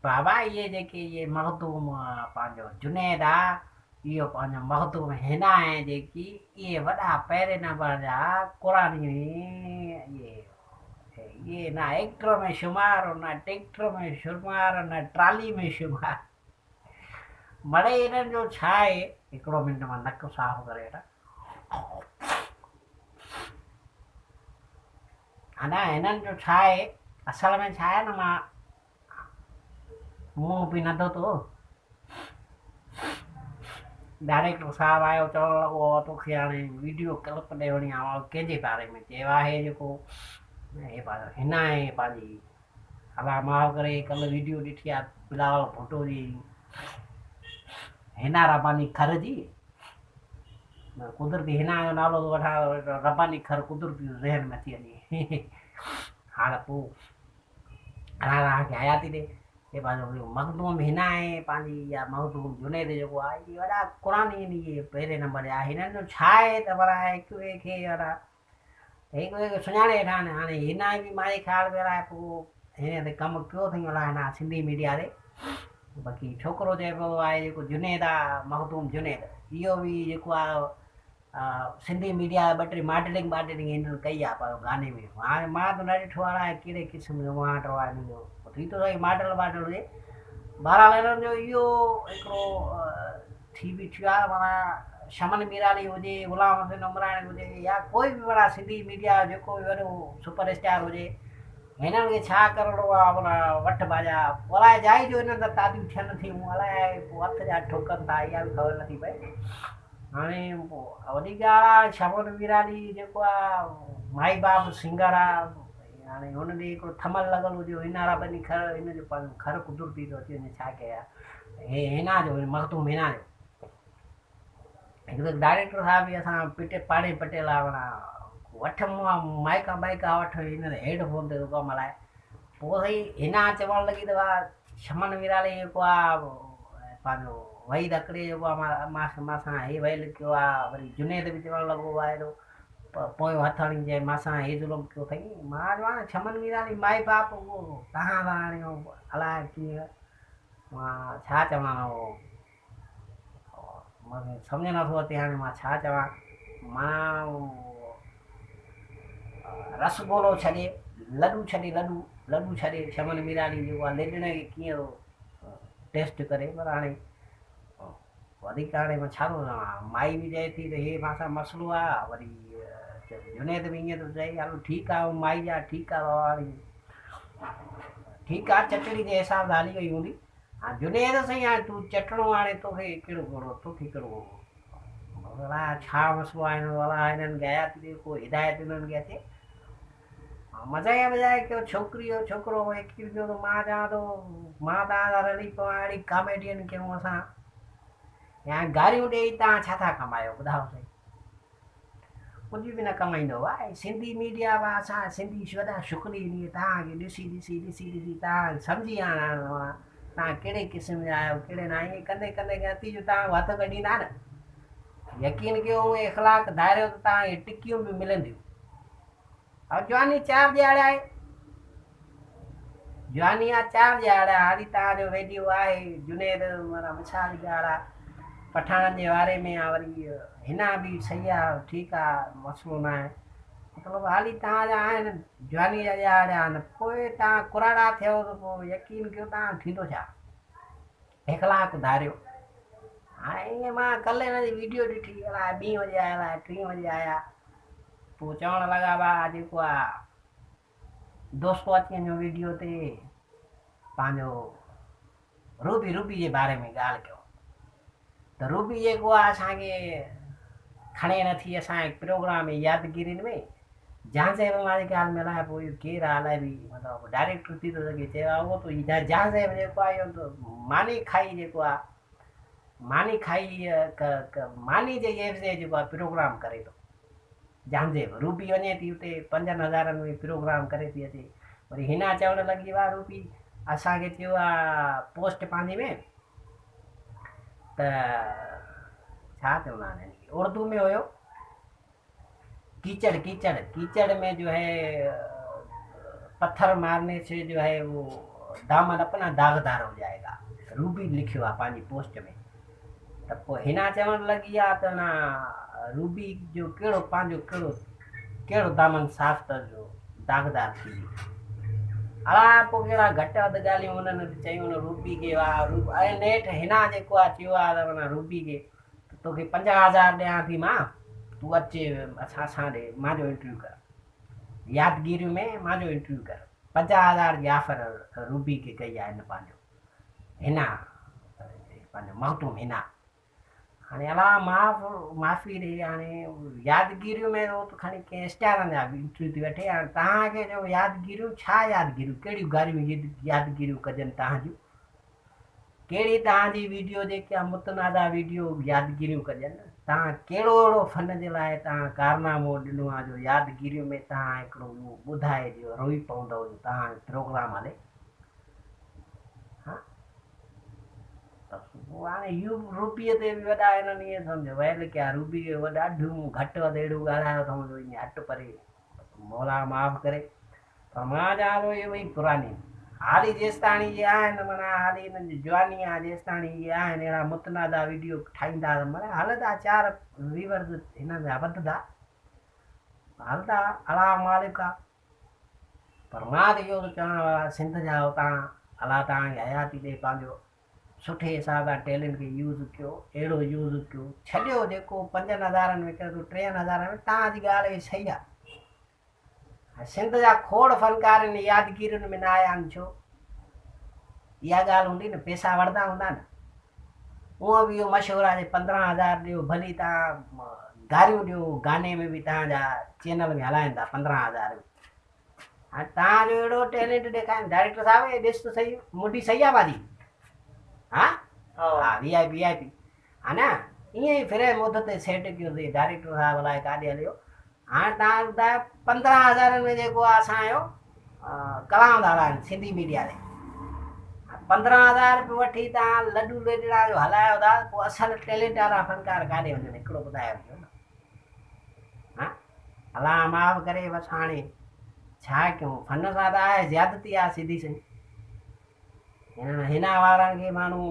بابا اهي جيڪي اهي مخدوم پنهنجو جنيد آ اهو پنهنجو مخدوم حنا آهي جيڪي اهي وڏا پهرين نمبر جا قرآني اهي اهي نه ايڪٽر ۾ شمار نه ٽيڪٽر ۾ شمار نه ٽرالي ۾ شمار مڙئي انهن جو ڇا آهي هڪڙو منٽ مان نڪ صاف ڪري وٺان. ها نه هنن جو ڇا آهي اصل ۾ ڇا آهي نه مان منهن به نه ڌوتو ڊائريڪٽر صاحب آيو چوڻ لڳو توکي هاڻي ويڊيو ڪلپ ڏيڻي آ ڪنهن جي باري ۾ چيو آهي جيڪو هي پنهنجو هن آهي پنهنجي الله معاف ڪري ڪل ويڊيو ڏٺي آ بلاول ڀٽو جي حنا رباني کر جي قدرتي حنا جو نالو ٿو وٺان رباني کر قدرتي ذهن ۾ اچي وڃي هاڻ پوء الله توهان کي حياتي ڏي هي پنهنجو مخدوم حنا آهي پنهنجي يا مخدوم جنيد جيڪو آهي اهي وڏا قرآني آهن اهي پهرين نمبر جا هنن جو ڇا آهي ته پر هڪ ٻئي کي وڏا هڪ ٻئي کي سڃاڻي ويٺا آهن هاڻي حنا به مانجي خيال ۾ الائي پوء هن تي ڪم ڪيو اٿئي الائي نه سنڌي ميڊيا تي باقي ڇوڪرو چئي پيو آهي جيڪو جنيد آهي مخدوم جنيد اهو به جيڪو آهي سنڌي ميڊيا ٻه ٽي ماڊلنگ ٻاڊلنگ هنن ڪئي آهي پنهنجو گاني ۾ هاڻي مان ته نه ڏٺو آهي الائي ڪهڙي قسم جو مهانڊو آهي هنن جو ٿي ٿو سگهي ماڊل واڊل هجي بهرحال هنن جو اهو هڪڙو ٿي به ٿيو آهي معنيٰ شمن ميرالي هجي غلام حسين عمراڻي هجي يا ڪوئي به معنيٰ سنڌي ميڊيا جو جيڪو به وڏو سپر اسٽار هجي هنن کي ڇا ڪرڻو آ معنيٰ وٺ ڀاڄا الائي جائي جو هنن سان تعديون ٿين ٿيون الائي پوء هٿ جا ٺوڪن ٿا اها به خبر نٿي پئي هاڻي پوء وڏي ڳالهه آ شمن ميرالي جيڪو آ مائي باپ سنگر آ هاڻي هن ڏي هڪڙو ٿمل لڳل هجي حنا رباني کر هن جو پنهنجو کر قدرتي ٿو اچي وڃي ڇا ڪيا هي حنا جو مخدوم حنا جو هڪ ته ڊائريڪٽر صاحب به اسان پٽ پاڙي پٽيل آ معنيٰ وٺ مون مائيڪا ٻائيڪا وٺ هن هيڊ فون تي ٿو ڪم هلائي پوء سائين حنا چوڻ لڳي ته واهه شمن ميرالي جيڪو آ پنهنجو وحيد هڪڙي جيڪو آ مان سان هي ويل ڪيو آ وري جنيد به چوڻ لڳو واهه اهڙو پويون هٿ هڻي چئي مان سان هي ظلم ڪيو اٿئي مان چوان شمن ميرالي مائي باپ اهو تهان سان هاڻي الائي ڪيئن مان ڇا چوان اهو مون کي سمجهه نٿو اچي هاڻي مان ڇا چوان مان رس گولو ڇڏي لڏو ڇڏي لڏو لڏو ڇڏي شمن ميرالي جيڪو آهي ليڏڻ کي ڪيئن ٿو ٽيسٽ ڪري پر هاڻي وڌيڪ هاڻي مان ڇا ٿو چوان مائي به چئي ٿي ته هي مان سان مسئلو آهي وري جنيد به ائين ٿو چئي هلو ٺيڪ آهي مائي جا ٺيڪ آهي بابا هاڻي ٺيڪ آهي چٽڻي جي حساب سان هلي وئي هوندي ها جنيد سائين هاڻي تون چٽڻو هاڻي توکي ڪهڙو ڪهڙو توکي ڪهڙو الاء ڇا مسئلو آهي هنن جو الاء هنن کي حياتي ڏي ڪو هدايت هنن کي اچي مزا جي بجاء ڪيو ڇوڪري جو ڇوڪرو يقين ڪيو ته مان چوان ٿو مان توهان سان رلي پوان اهڙي ڪاميڊين ڪيون اسان يا گاريون ڏيئي توهان ڇا ٿا ڪمايو ٻڌايو سائين ڪجهه به نه ڪمائيندو ڀاء سنڌي ميڊيا وا اسان سنڌي وڏا شڪري انهي توهان کي ڏسي ڏسي ڏسي ڏسي توهان سمجهي ويا آهيون توهان ڪهڙي قسم جا آهيو ڪهڙي نه ائين ڪندي ڪندي نتيجو توهان هٿ ڪڍيندا نه يقين ڪيو اهي اخلاق ڌاريو ته توهان کي ٽڪيون به ملنديون او جواني چار ڏيهاڙا آهي جواني آ چار ڏيهاڙا هالي توهان جو ويڊيو آهي جنيد معنيٰ مثال ڳالهه آ پٺاڻن جي باري ۾ آ وري حنا به صحيح آ ٺيڪ آ مسئلو نه آهي مطلب هالي توهان جا آهن جواني جا ڏيهاڙا آهن پوء توهان ڪراڙا ٿيو ته پوء يقين ڪيو توهان ٿيندو ڇا اخلاق ڌاريو هاڻي ائين مان ڪلهه هن جي ويڊيو ڏٺي الائي ٻين وڄي آيا الائي ٽين وڄي آيا پوء چوڻ لڳا ڀا جيڪو آ دوستو اچي وڃو ويڊيو تي پنهنجو روبي روبي جي باري ۾ ڳالهه ڪيو ته روبي جيڪو آ اسان کي کڻي نٿي اسان جي پروگرام ۾ يادگيرين ۾ جهانزيب واري ڳالهه ۾ الائي پوء اهو ڪير آ الائي به مطلب ڊائريڪٽر ٿي ٿو سگهي چيو آ اهو ته جهانزيب جيڪو آ اهو ته ماني کائي جيڪو آ ماني کائي ماني جي عيوضي جيڪو آ پروگرام ڪري ٿو جهانزيب روبي وڃي ٿي اتي پنجن هزارن ۾ پروگرام ڪري ٿي اچي وري حنا چوڻ لڳي واهه روبي اسان کي چيو آ پوسٽ پنهنجي ۾ ته ڇا چوندا آهن اردو ۾ هيو ڪيچڙ ڪيچڙ ڪيچڙ ۾ جو هي पत्थर मारने से जो है वो दामन अपना दागदार हो जाएगा रूबी लिखियो आहे पंहिंजी पोस्ट में त पोइ हिना चवणु लॻी आहे त ना रूबी जो कहिड़ो पंहिंजो कहिड़ो कहिड़ो दामन साफ़ त जो दागदार थी वियो। अला पोइ कहिड़ा घटि वधि ॻाल्हियूं हुननि चयूं रूबी खे वाह रूब ऐं नेठि हिना जेको आहे चयो आहे त माना रूबी खे त तोखे 50,000 ॾियां थी मां तूं अच असां ॾे मुंहिंजो इंटरव्यू कर यादगिरियूं में मुंहिंजो इंटरव्यू कर 50,000 जी ऑफ़र रूबी खे कई आहे हिन पंहिंजो हिना पंहिंजो मख़दूम हिना। हाणे अला माफ़ माफ़ी ॾे हाणे यादगिरियूं में उहो त खणी कंहिं स्टारनि जा बि इंटरव्यू थी वठे। हाणे तव्हांखे जो यादगिरियूं छा यादगिरियूं कहिड़ियूं गारियूं यादगिरियूं कजनि तव्हांजूं कहिड़ी तव्हांजी वीडियो जेकी आहे मुतनाज़ा वीडियो यादगिरियूं कजनि तव्हां कहिड़ो अहिड़ो फन जे लाइ तव्हां कारनामो ॾिनो आहे जो यादगिरियूं में तव्हां हिकिड़ो उहो ॿुधाए ॾियो रोई पवंदव जो तव्हांजो प्रोग्राम हले। हा पोइ हाणे इहो रूबीअ ते बि वॾा हिननि ईअं सम्झो वयल कया रूबी खे ॾाढियूं घटि वधि अहिड़ो ॻाल्हायो अथऊं जो ईअं हट परे मौला माफ़ करे। पर मां चवां थो इहे ॿई पुरानी हाली जेसिताणी इहे आहिनि माना हाली हिननि जी जवानी आहे जेसिताणी इहे आहिनि अहिड़ा मुतनाज़ा वीडियो ठाहींदा माना हलंदा 4 व्यूवर्स हिननि जा वधंदा हलंदा अलाह मालिक आहे। पर मां त इहो थो चवां सिंध जा तव्हां अलाह तव्हांखे हयाती ॾे पंहिंजो सुठे हिसाब सां टैलेंट खे यूज़ कयो अहिड़ो यूज़ कयो छॾियो जेको 5,000 में करे थो 3,000 में तव्हांजी ॻाल्हि सही आहे। सिंध जा खोड़ फनकार इन यादगिरियुनि में न आया आहिनि छो इहा ॻाल्हि हूंदी न पैसा वठंदा हूंदा न उहो बि इहो मशहूरु आहे 15,000 ॾियो भली तव्हां गारियूं ॾियो गाने में बि तव्हांजा चैनल में हलाइनि था 15,000 में। हाणे तव्हांजो अहिड़ो टैलेंट ॾेखारनि डायरेक्टर साहिबु हे ॾिस त सही मुंडी सही आहे भाॼी हा हा वी I P हा न ईअं ई फिरे मुद ते सेट कयोसीं डायरेक्टर साहिबु अलाए काॾे हलियो। हाणे तव्हां ॿुधायो 15,000 में जेको आहे असांजो कलाम था हलाइनि सिंधी मीडिया ते 15,000 रुपयो वठी तव्हां लॾू लॾड़ा जो हलायो था पोइ असल टैलेंट वारा फनकार काॾे वञनि हिकिड़ो ॿुधायो न हा अलाह माफ़ करे बसि हाणे छा कयूं फन सां त आहे ज़्यादती आहे सिधी सही हिना वारनि खे माण्हू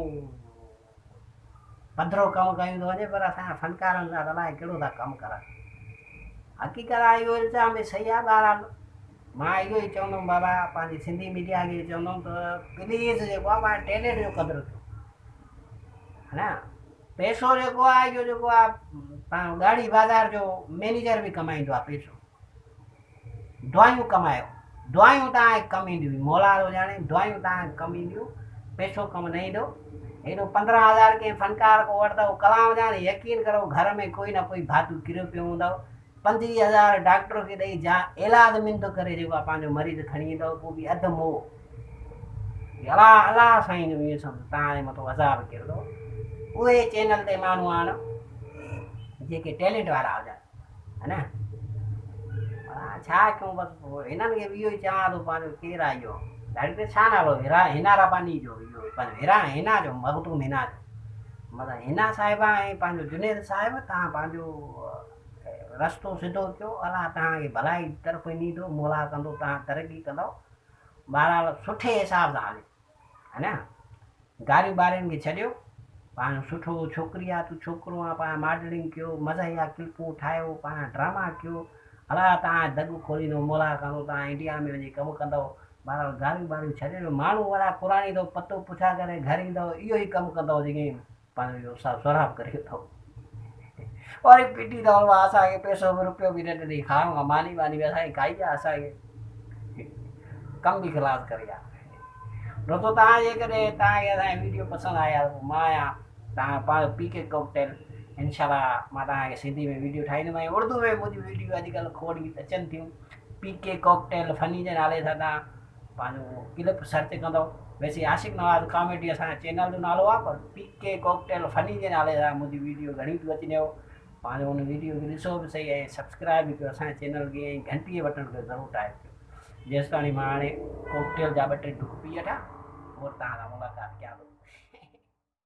पधरो कमु कयूं थो वञे पर असांजा फनकारनि सां त अलाए कहिड़ो था कमु करनि। हक़ीक़त आहे इहो इल्ज़ाम बि सही आहे। बहरहाल मां इहो ई चवंदुमि बाबा पंहिंजी सिंधी मीडिया खे चवंदुमि त प्लीज़ जेको आहे पंहिंजे टैलेंट जो क़दुरु कयो हा न पैसो जेको आहे इहो जेको आहे पंहिंजो ॻाढ़ी बाज़ार जो मैनेजर बि कमाईंदो आहे पैसो दुआयूं कमायो दुआयूं तव्हांखे कमु ईंदियूं मौला थो ॼाणे दुआयूं तव्हांखे कमु ईंदियूं पैसो कमु न ईंदो। हेॾो 15,000 कंहिं फनकार खां वठंदव कलाम ॼाणे यकीन करो घर में कोई न कोई भातू किरियो पियो हूंदव 25,000 डॉक्टर खे ॾेई जा इलाज मिंद करे जेको आहे पंहिंजो मरीज़ खणी ईंदव पोइ बि अधु मोह अलाह अलाह साईं जो इहो सम्झो तव्हांजे मथां अज़ाब किरंदो। उहे चैनल ते माण्हू आण जेके टैलेंट वारा हुजनि हा न छा कयूं बसि हिननि खे बि इहो ई चवां थो पंहिंजो केरु आहे इहो डायरेक्टर छा नालो हिना रबानी जो इहो पंहिंजो हिरा हिना जो मख़दूम हिना जो मतिलबु हिना साहिबा ऐं पंहिंजो जुनेद साहिबु तव्हां पंहिंजो रस्तो सिधो कयो अलाह तव्हांखे भलाई तरफ़ ईंदो मौला कंदो तव्हां तरक़ी कंदव। बहरहाल सुठे हिसाब सां हले हा न गारियूं ॿारनि खे छॾियो पाण सुठो छोकिरी आहे तूं छोकिरो आहे पाण मॉडलिंग कयो मज़ा क्लिपूं ठाहियो पाण ड्रामा कयो अलाह तव्हां दॻ खोलींदो मौला कंदो तव्हां इंडिया में वञी कमु कंदव। बहरहाल गारियूं ॿारियूं छॾे ॾियो माण्हू वॾा क़ुरानी अथव पतो पुछा करे घर ईंदव इहो ई कमु कंदव जेके पंहिंजो इहो सोराब करे अथव वरी पिटी अथव असांखे पैसो बि रुपयो बि न ॾिनई खाइण मानी वानी बि असांजी खाई आहे असांखे कमु बि ख़लास करे आहे। दोस्तो तव्हां जेकॾहिं तव्हांखे असांजा वीडियो पसंदि आया त पोइ मां आहियां तव्हां पंहिंजो पी के कॉकटेल इनशाला मां तव्हांखे सिंधी में वीडियो ठाहींदुमि ऐं उर्दू में मुंहिंजी वीडियो अॼुकल्ह खोड़ अचनि थियूं। पी के कॉकटेल फनी जे नाले सां तव्हां पंहिंजो क्लिप सर्च कंदव। वैसे आशिक नवाज़ कॉमेडी असांजे चैनल जो नालो आहे पर पी के कॉकटेल फनी जे नाले सां मुंहिंजी वीडियो घणी थी अचनि पंहिंजो हुन वीडियो खे ॾिसो बि सही ऐं सब्सक्राइब बि कयो असांजे चैनल खे ऐं घंटीअ बटण खे ज़रूरु टाइप कयो। जेसिताणी मां हाणे कॉकटेल जा 2-3 ढुक पी वठां पोइ तव्हां सां मुलाक़ात कयां थो।